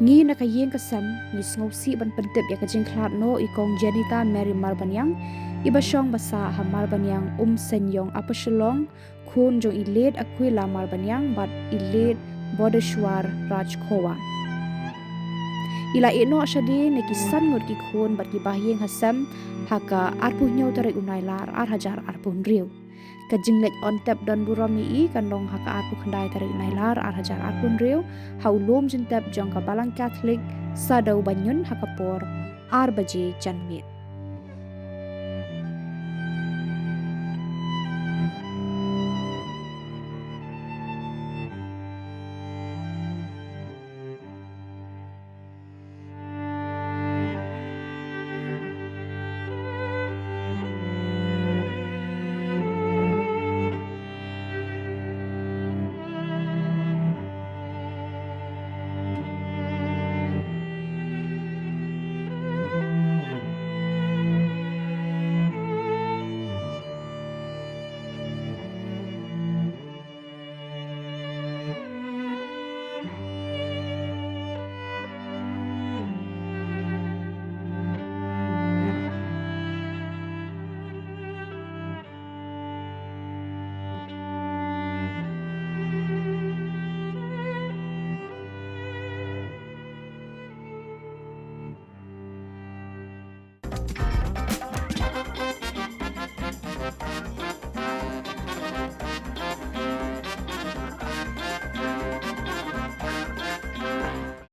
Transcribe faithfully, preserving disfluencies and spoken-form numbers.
Ngi na ka ïing ka sem ngi sngewsih ban pyntip ïa ka jingkhlad noh i Kong Janita Mary Marbaniang, iba shong basa ha Marbaniang, Umseiñiong, Upper Shillong, khun jong i Late Aquila Marbaniang bad i Late Bodeshwar Rajkhowa. I la ïeh noh shadien na ki san ngut ki khun bad ki bahaïing ha sem ha ka arphew hynñiew tarik u Nailar ar hajar arphew hynriew. Ka jingleit on tep don burom ïa i kan long ha ka arphew khyndai tarik u Nailar ar hajar arphew hynriew ha u lum jingtep jong ka Balang Catholic Saddew Baniun ha ka por ar baje janmiet.